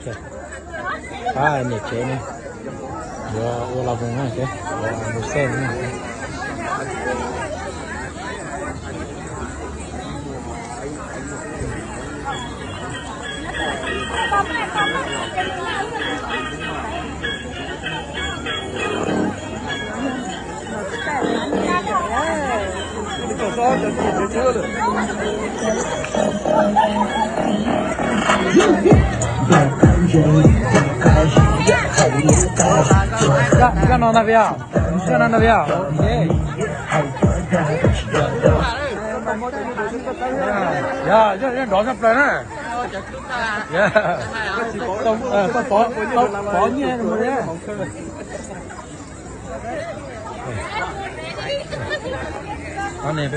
Pab niam tsev no yuav ua los mus na, mus xej no. Coj no nta pia, coj no nta pia. Yog, yog nrov tshaj plaws na. Pov nyiaj mus li.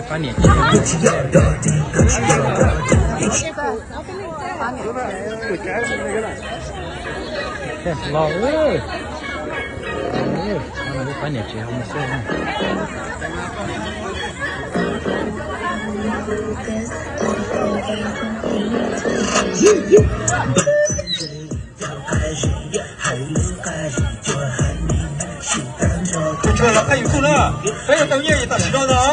Pab niam tsev. Los, pab niam tsev ho mus xwb. Tus tshuav los qab YouTube na, peb yuav tau nyiaj tam sim no ntag.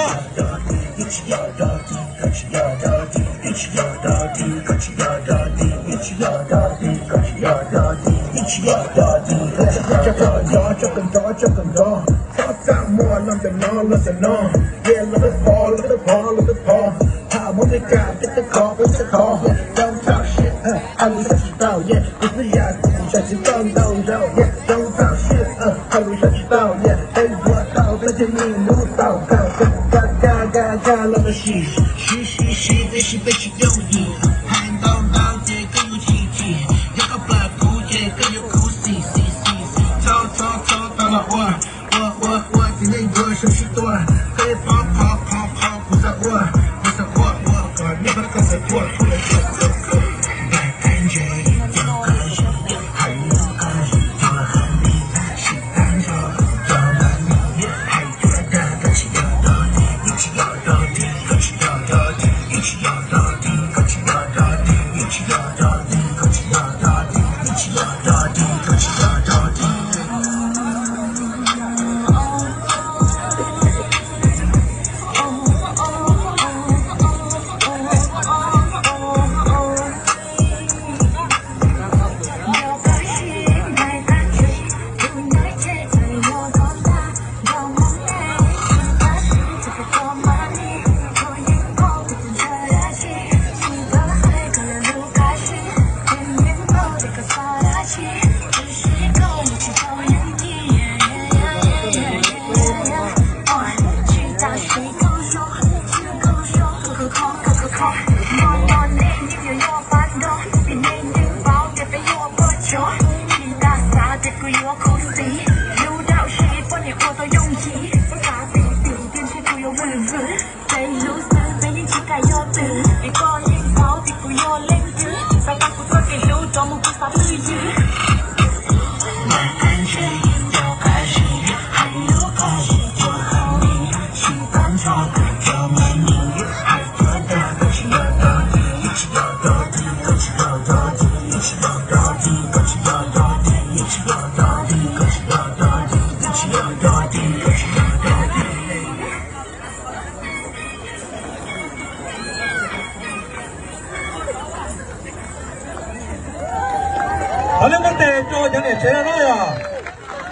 Thov nej muab tes rau cov niam tsev no na yog.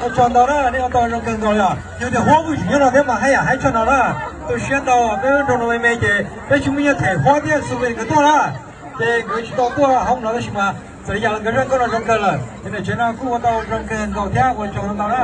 Ua tsaug ntau na, nej ua tau zoo kawg nkaus yog. Yog tias huab vwj tsis nyob no thiab mas haj yam haib tshaj no na. Tu siab ntau, peb nrog no me me ces peb tsis muaj nyiaj them huab thiab xu nkawd tuaj na. Ces nkawd tsis tau tuaj hauv no tab sis mas txawm li cas los nkawd zaj nkauj no zoo kawg lawm. Cov niam tsev no kuj ua tau zoo kawg nkaus thiab ua tsaug ntau na.